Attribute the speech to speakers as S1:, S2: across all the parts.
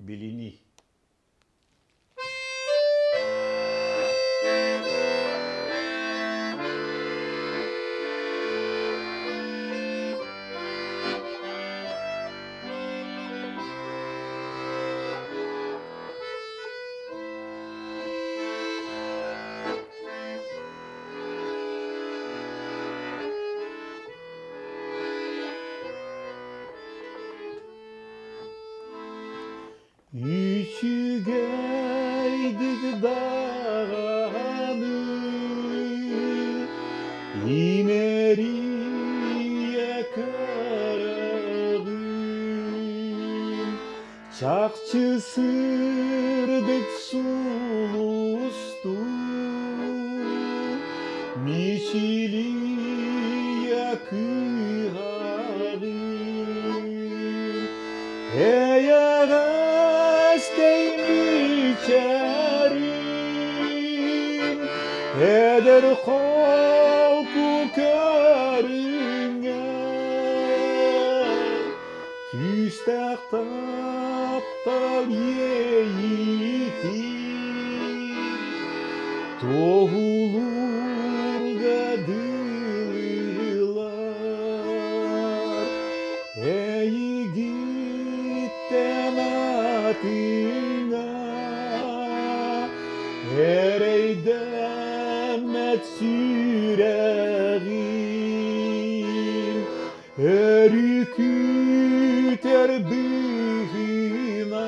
S1: Билинии Үчүгэйдик даҕаны имэрийэ көрөбүн чахчы сырдык сулустуу мичилийэ кыыһаҕын Эйэҕэс тэймичэрин эдэр холку көрүҥҥэ күүстээх таптал иэйиитин туоһулуурга дылылар Эйигиттэн атыҥа эрэйдэммэт сүрэҕим өрүкүтэр быһыынан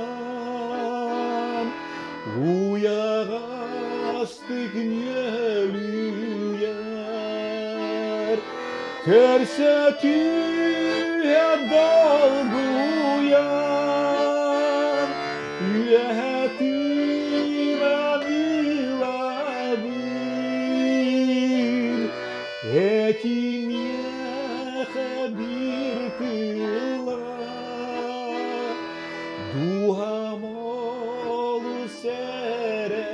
S1: уйаҕастык нүөлүйэр Көрсө түһэ долгуйан, үөһэ тыынан ылабын, этимиэхэ биир тыла, дууһам олус эрэйэр.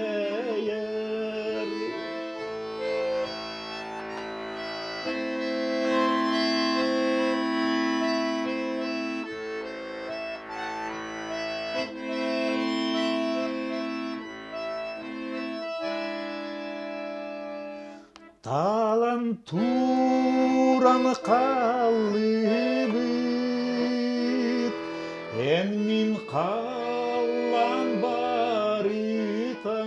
S1: Таалан туран хааллыбыт, эн мин халлаан барыта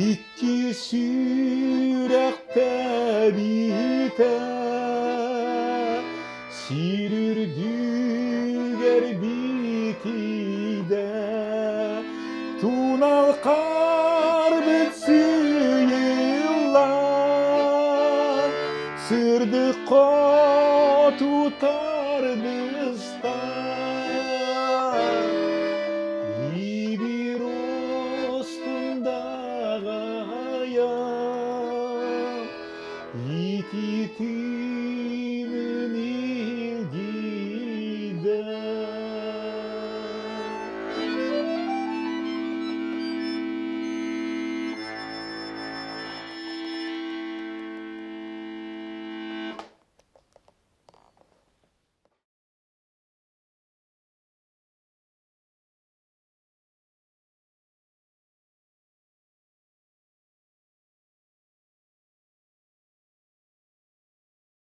S1: Икки сүрэх тэбиитэ сир үрдүгэр битийдэ тунал харбыт сыыйыллан сырдык хоту тардыстан.